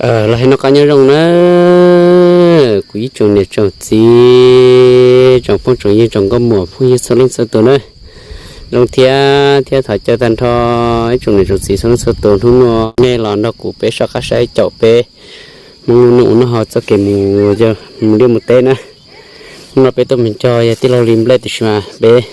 Los hais noj qab nyob zoo na, kuv ib tsoom niam tsoom txiv, tsoom phooj tsoom ywg, tsoom nkauj muam phooj ywg txhua leej txhua tus na, zoo thiab thiab thov caw tag nrho ib tsoom niam tsoom txiv txhua leej txhua tus hnub no nej los nrog kuv peb soj qab saib caum peb Hmoob lub neej ua noj haus txoj kev mus, mus liaj mus teb na. Hnub no peb tuaj mus cog yog tij laug Lis nplej tiam sis mas peb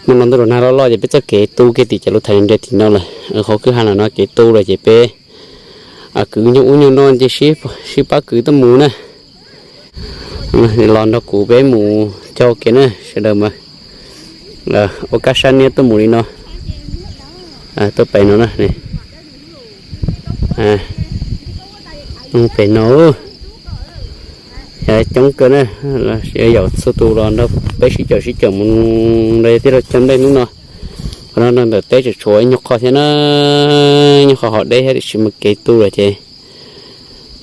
hmo no ntuj los nag loj loj ces peb txoj kev tu kiag tim cov lus thaiv nres tim no lawm, qhov kwj ha no kev tu lawm ces peb kwv nyuag ub nyuag no ces sib pab kwv tuaj mus na. Los nrog kuv peb mus cog ua ke na sawv daws mas. Ua kab sab niab tuaj mus li no, tuaj pem no na, pem no coob kawg na, yaum txhua tus los nrog peb sib caum sib caum mus nrog tij laug cog nplej hnub no. Qhov no ntawm teb tseem tshuav ib nyuag qho thiab na, nyuag qho hauv deb thiab tiam sis mas kev tu lawm ces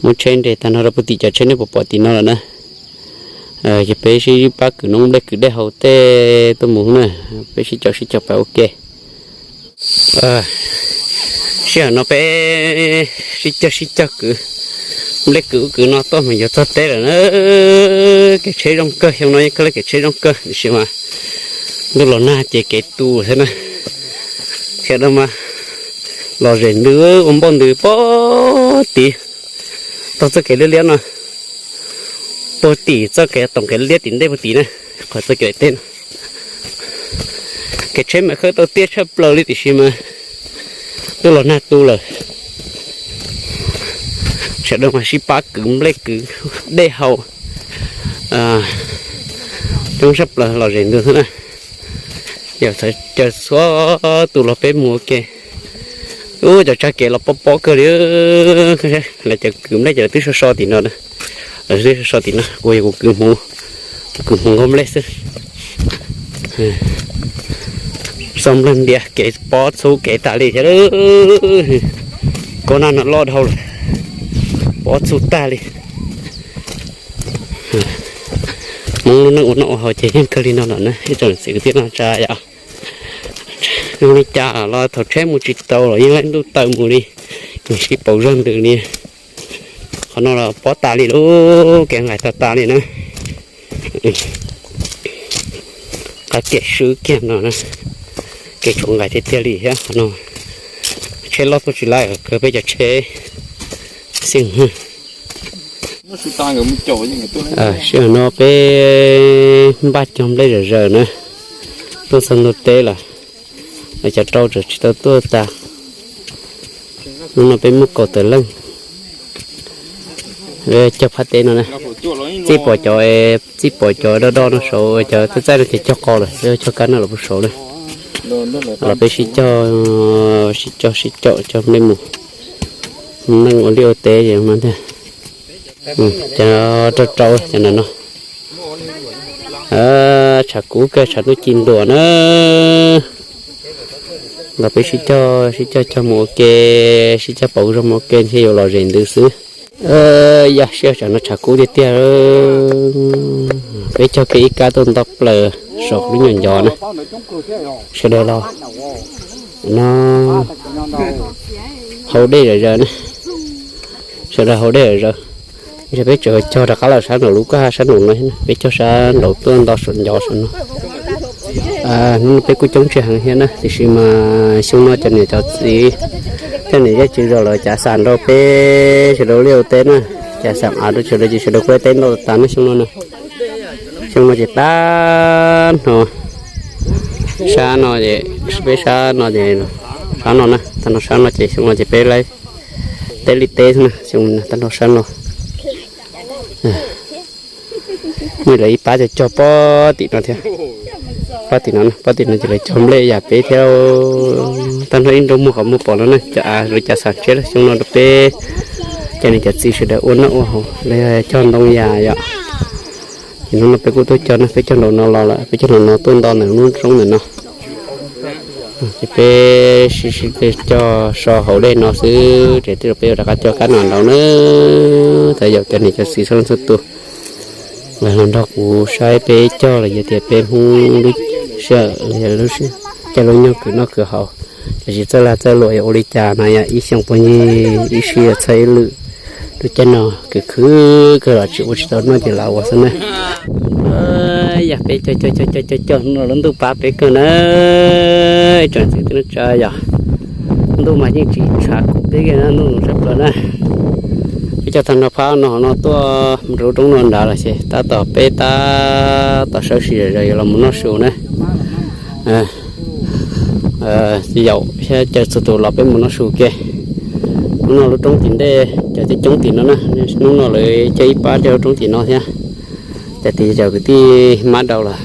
muab tsheb nres tag nrho rau puag tim cov tsheb nej puas pom tim no lawm na. Ces peb sib pab kwv noob nplej kwv dej haus tej tuaj mus na, peb sib caum sib caum pem ua ke. Sij hawm no peb sib cog sib cog kwv nplej kwv ub kwv no tuaj mus yuav txog teb lawm na. Kev tsheb zoo kawg, xyoo no yeej kawg li kev tsheb zoo kawg tiam sis mas ntuj los nag ces kev tu thiab na. Sawv daws mas lom zem ntws ua npauj ntws puag tim, taug txoj kev liab liab no, puag tim txoj kev toom kev liab tim ntej puag tim na, qhov txoj kev teb no. Kev tsheb mas khawb tau tiaj tshaj plaws li tiam sis mas ntuj los nag tu lawm. Sawv daws mas sib pab kwv nplej kwv dej haus, coob tshaj plaws lom zem ntws thiab na. Yog caw txhua tus los peb mus ua ke. Ub, cov tsag kev los pob pob kawg li. Lawv cov kwv nplej ces lawv twb so so tim no, lawv twb so so tim no, kuv yog kuv kwv hmoov, kuv kwv hmoov nkaug nplej xwb. Xauj nplawg ntias kev pob txhub kev tas li thiab. Kob nag no loj dhau lawm, pob txhub tag li. Hmoob lub neej ua noj ua haus ces yeej kawg li no lawm na ib tsoom txiv kwv tij neej tsa yom. Zoo li cas los thaum tsheb mus tsis tau los yeej laij ntuj taw mus li, sib pauv zog ntws li. Qhov no los pob tas li lub kev nqaim tas tas li na. Qab tiam swb kiag no na, kev tshuav nqaim tiag tiag li thiab qhov no. Tsheb loj tuaj tsis laij kawg peb cov tsheb xij hwj. Sij hawm no peb npaj cog nplej zom zaws na, tuaj txog ntua teb lawm, lawv cov rau tseem tsis tau tuaj tag. Hnub no peb muaj kaum tawm leej cog phab teb no na. Txij pom cov, txij pom cov do do no saud, cov txaij txaij no ces cog qos lawm, cog kab no los puag saud na. Los peb sib cog, sib cog sib caum cog nplej mus, neej ua liaj ua teb es no thiab. Cov rau rau cov ntawm no, tshav kub kawg tshav ntuj ci ntuas na. Los peb sib cog sib cog cog mus ua ke, sib cog pauv zog mus ua ke thiaj yuav lom zem ntws xwb. Yog sij hawm tsam no tshav kub tiag tiag. Peb cog kiag ib kab tuaj nto plaws saum lub nyuam ncov na. Sawv daws los no haus dej zom zaws na. Sawv daws haus dej zom zaws. Peb tseem cog rov qab los sab nraum lub kwj ha sab nraum no, peb cog sab nraum tuaj nto saum ncov saum no. Hnub no peb kuj coob tsis heev thiab na tiam sis mas xyoo no cov niam cov txiv thiab niam yaj tsis zos lawv cav xam nrog peb sawv daws ua liaj ua teb na, cav xam av rau sawv daws ces sawv daws kuj ua teb ntau tas na xyoo no na. Xyoo no ces tag nrho sab no es, peb sab no ces, sab no na, tag nrho sab no ces xyoo no ces peb laij teb li teb xwb na, xyoo tag nrho sab no. Muaj lawv ib pab cog cog pob tim no thiab. Pob tim no, pob tim no ces lawv cog nplej yam peb thiab. Tag nrho ib nrab muag qhov muag pom no na, cov av lawv cav xam tseb lawm xyoo no rau peb cov niam cov txiv sawv daws ua noj ua haus los yog cog ntoo yam yom. Ces hnub no peb kuj tuaj cog na, peb cog nraum no los lawm, peb cog nraum no tuaj nto ntawm lub roob ntawm no. Ces peb sib sib cog so haus dej no xwb, ces tij laug peb yuav rov qab cog kab no nraud na. Thov yaum cov niam cov txiv txhua leej txhua tus los nrog kuv saib peb cog los yog tias peb Hmoob lub sij hawm los yog lub sij, cog lub nyuag kwv noj kwv haus, cov tsis txawj lag txawj luam yog ua li cas na, yog ib xyoos puag ncig ib sij txhawb ib lwm, Lub caij no khwv khwv kawg los tsis ua tsis tau noj ces lam ua xwb na. Yog peb cog cog cog cog cog cog hnub no lub ntuj pab peb kawg na. Tsoom niam txiv kwv tij neej tsa, yog ntuj mas yeej tsis tshav kub peb kiag na, ntuj nws tshab plaws na. Peb cog tag nrho phab no hauv no tuaj mus rau lub roob no nrad lawm ces tab tom peb tab tom sawv sim zom zaws yuav los mus noj su na. Yaum thiab caw txhua tus los peb mus noj su ke. Hnub no lub roob tim ntej cov coob coob tim no na, hnub no lawv cog ib pab cog lub roob tim no thiab. Cov tim cov kwv tij hmab dau los,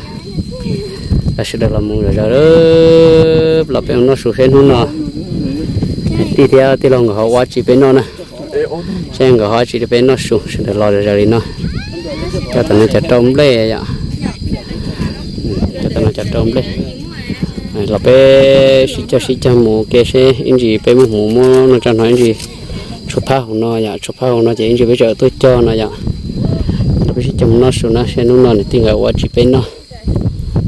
los sawv daws los mus zom zaws los peb mus noj su seb hnub no tij thiab tij laug nkawd ho ua tsi peb noj na. Seb nkawd ho ua tsi rau peb noj su, sawv daws los zom zaws li no. Cov tom no cov rau nplej yom, cov tom no cov rau nplej. Los peb sib cog sib cog mus ke seb ib ntsis peb muab hmuv muab no tso hnov ib ntsis. Tshuav phab hauv no yom, tshuav phab hauv no ces ib ntsis peb tseem tuaj cog no yom. Los peb sib cog mus noj su na seb hnub no niam tij nkawd ua tsi peb noj.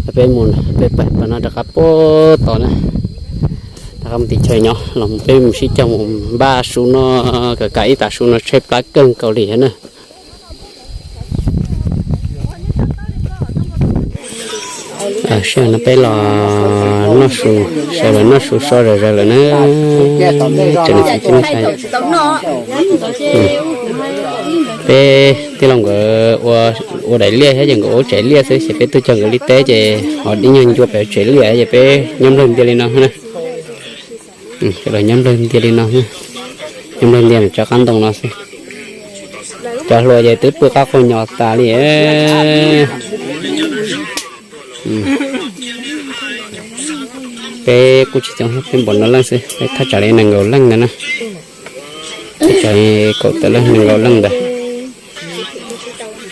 Los peb mus peb pais pas no rov qab puag tod na. Rov qab mus tim chaw nyob los peb mus sib cog mus npaj su no, kom kam ib tas su no tshaib plab kawg nkaus li thiab na. Sij hawm no peb los noj su, sawv daws noj su so zom zaws lawm na. Tseem tsis tij neej tsa, peb tij laug nkawd ua daim liaj thiab ces nkawd ua lub tsev liaj xwb ces peb tuaj cog nkawd li teb ces ho dib nyuag ncua pem tsev liaj ces peb nyob nplawg ntias li no na. Sawv daws nyob nplawg ntias li no, nyob nplawg ntias rov qab ntoo no xwb. Cov hluas ces twb pw qab qaug nyos tas li. Peb kuj tsis coob, peb npaum no leej xwb, peb thaj tsam li nees nkaum leej ntawd na. Thaj tsam li kaum tawm leej nees nkaum leej ntawd.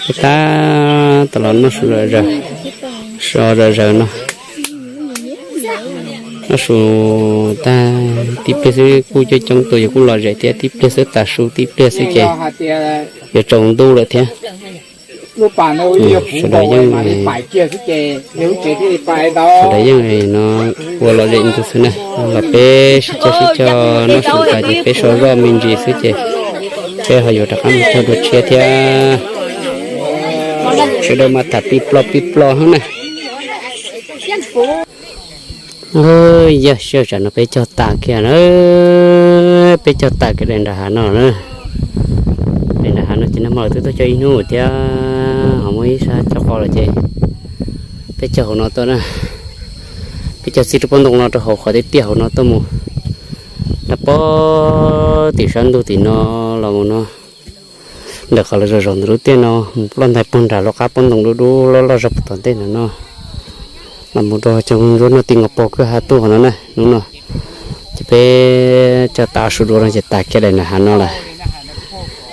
Peb tab tom los noj su zom zaws, so zom zaws no. Noj su tag tib pliag xwb kuj coob coob tus yus kuj lom zem thiab, tib pliag xwb tas su tib pliag xwb ces yuav tsaus ntuj lawm thiab. Sawv daws yeej, sawv daws yeej no ua lom zem tus xwb na. Los peb sib cog sib cog noj su tas ces peb so zoj me ntsis xwb ces peb ho yuav rov qab mus cog dua tshiab thiab. Sawv daws mas tham pib plo pib plo heev na. Yog sij hawm tsam no peb cog tas kiag na, peb cog tas kiag daim nram hav no na. Daim nram hav no ces nag hmo twb tuaj cog ib hnub thiab ho muaj ib sab cog qos lawm ces peb cog hauv no tuaj na. Peb cog txij rau pob ntoo no rau hauv qhov tiaj tiaj hauv no tuaj mus rau pem tim sab ntug tim no los mus no. Ntawm qhov lawv zom zaws ntawm lub tiaj no mus ploj ntais puag nram lub qab pob ntoo dub dub loj loj zog puag tom ntej ntawm no, los mus rau cov ntsuab no ti nkaus pog kwj ha tuaj hauv no na. Hnub no ces peb cog tas su dua no ces tas kiag daim nram hav no lawm.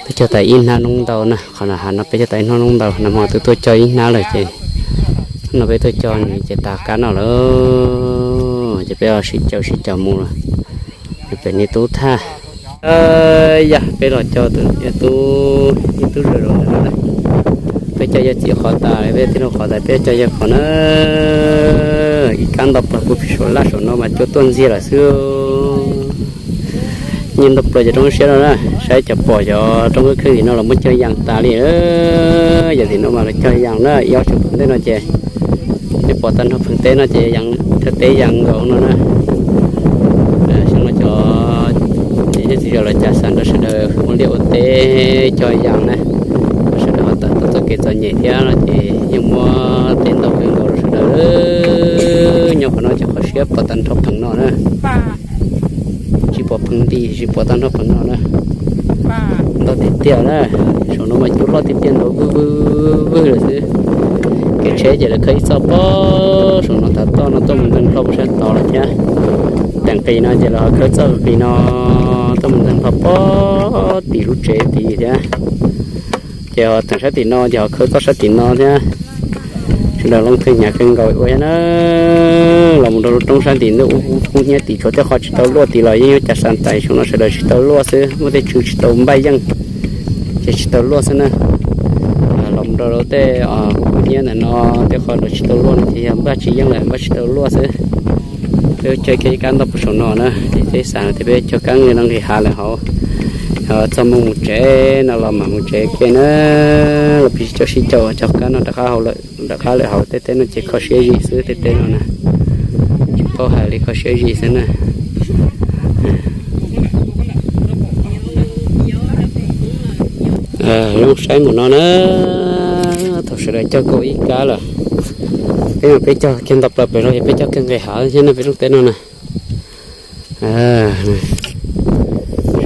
Peb cog tas ib hnab noob ntau na, qhov nram hav no peb cog tas ib hnab noob ntau, nag hmo twb tuaj cog ib hnab lawm ces hnub no peb tuaj cog nws ces tas kab no lawm. Ces peb sib caum sib caum mus lawm pem niam tub thaj. Yog peb los cog tus niam tub, niam tub zos zos ntawd na. Peb cog yawg txiv qhov tas, peb tij laug qhov tas, peb cog yawg qhov na. Ib kab ntau pawg kuj pib saum laj saum no mas cua tuaj ntxiag lawm xwb. Nyiam ntau plaws cov roob siab no na, saib cov pom cov roob kheej tim no los muab cog yas tas li. Yam tim no mas los cog yas na, ib ob tsoom phav ntej no ces nej pom tag nrho pheej teb no ces yas, thawj teb yas nkaus no na. Xyoo no cov niam txiv zos los cas xav nrog sawv daws ua liaj ua teb cog yas na, sawv daws ho tau txoj kev txom nyem thiab no ces yeej muab teb ntau kawg nkaus rau sawv daws. Nyob qhov no ces qhov siab pom tag nrho pheej no na. Tsis pom pheej nti, tsis pom tag nrho pheej no na. Ntau tiag tiag na. Saum no mas cua loj tiag tiag ntau vwg vwg vwg lawm xwb. Kev tsheb ces lawv khawb ib txoj pob saum no tav toj no tuaj mus ntxeev plho puag sab tod lawm thiab. Teem qis no ces lawv ho khawb txoj qis no tuaj mus ntxeev plho pob tim lub tsev tid thiab. Ces ho teem sab tim no ces ho khawb txoj sab tim no thiab. Sawv daws loo thwj hnyav kawg nkaus ua thiab na. Los mus rau lub roob sab tim ntug ub kub hnyiab tim tshuav tej qhov tsis tau luaj tid los yeej yuav cas xav ntais, saum no sawv daws tsis tau luaj xwb, muaj tej tswv tsis tau npaj yeej ces tsis tau luaj xwb na. Los mus rau lub tej ub kub hnyiab ntawm no tej qhov lawv tsis tau luaj no ces yog npaj tsis yeej lawm, npaj tsis tau luaj xwb. Peb cog kiag ib kab ntau puag saum no na, ces peb xav tias peb cog kab nqis no nqis hav lawm hauv, Txog moo mus tsev no los mam mus tsev kiag na. Los peb sib coj sib coj ua cov kab no rov qab hauv lawm, rov qab lawm hauv. Tej teb no ces kho siab zim xwb, tej teb no na, tsis paub hais li, kho siab zim xwb na. Zoo saib mus no na, thaum sawv daws coj koj ib kab lawm, peb mas peb cog kiag ntau plaws pem los yog peb cog kiag nqis hav thiab na, peb rooj teb no na. Sawv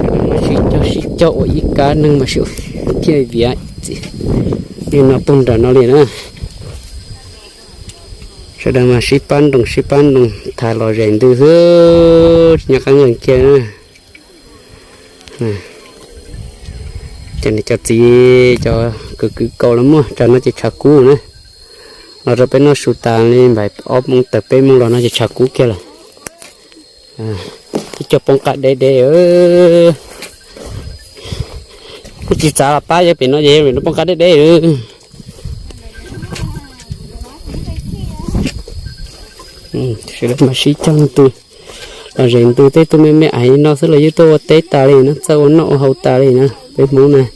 daws mas sib cog sib cog ua ib kab, neeg mas sib thiaj viav li no puag nram no li na. Sawv daws mas sib pab nroos sib pab nroos thaiv los zes ntws xwb, tsis nco qab nkees kiag na. Cov niam cov txiv cov kwv kwv kaus los muaj, tsam no ces tshav kub na. Los rau peb noj su tas li npaum ob moos tawm peb moos los no ces tshav kub kiag lawm. Twb cog poob qab deb deb. Kuj tsis txav los pab, yog pem no ces poob qab deb deb. Sawv daws mas sib cog ntws los zes ntws, tej tug me me ais no xwb los yeej tuaj ua teb tas li na, txawj ua noj ua haus tas li na. Peb Hmoob na,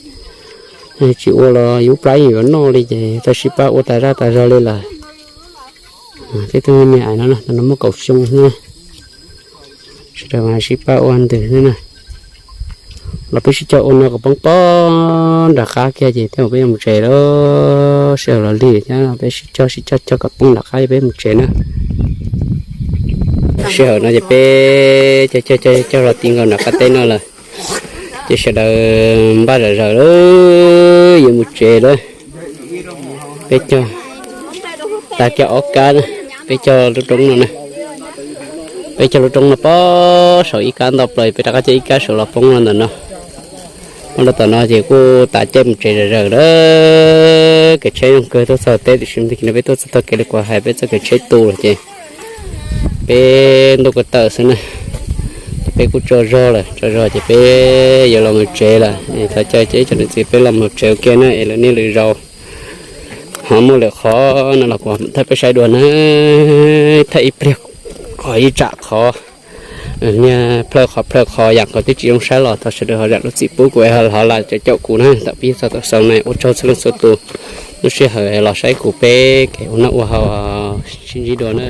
tsis ua los yus plab yeej yuav noj li ces txawj sib pab ua tas zaj tas zog li lawm. Tej tug me me ais no, no muaj kaum xyoo xwb na. Sawv daws mas sib pab ua ntws xwb na. Los peb sib cog ua no kom poob pob nram qab kiag ces tej zaum peb yuav mus tsev lawm. Sij hawm los lig thiab, peb sib cog sib cog cog kom poob nram qab peb mus tsev na. Sij hawm no ces peb cog cog cog los ti nkaus nram qab teb no lawm, ces sawv daws npaj zom zaws lawm yuav mus tsev lawm. Peb cog tas kiag ob kab, peb cog lub roob no na. Peb cog lub roob no pob saum ib kab ntau plaws, peb rov qab cog ib kab saum los poob los ntawm no. Poob rau tom no ces kuj tas caij mus tsev zom zaws lawm. Kev tsheb zoo kawg, tuaj txog teb tiam sis no peb tuaj txog tog kev li kuv hais, peb txoj kev tsheb tu lawm ces peb ntuj ko taw xwb na. Ces peb kuj tsaug zog lawm, tsaug zog ces peb yuav los mus tsev lawm. Thov caw ib tsoom niam txiv peb los mus tsev ua ke na, es lwm niaj lwm zaus ho muaj lwm qhov no los kuv thaj peb saib dua na. Thaj ib pliag qhov ib tsam qhov, niag plhaw qhov plhaw qhov yam qhov twb tsis zoo saib los thov sawv daws ho zam lub txim pub kuv, ho lam caum kuv na. Thaum pib txog thaum xaus no ua tsaug txhua leej txhua tus lub sij hawm los saib kuv peb kev ua noj ua haus, sib ntsib dua na.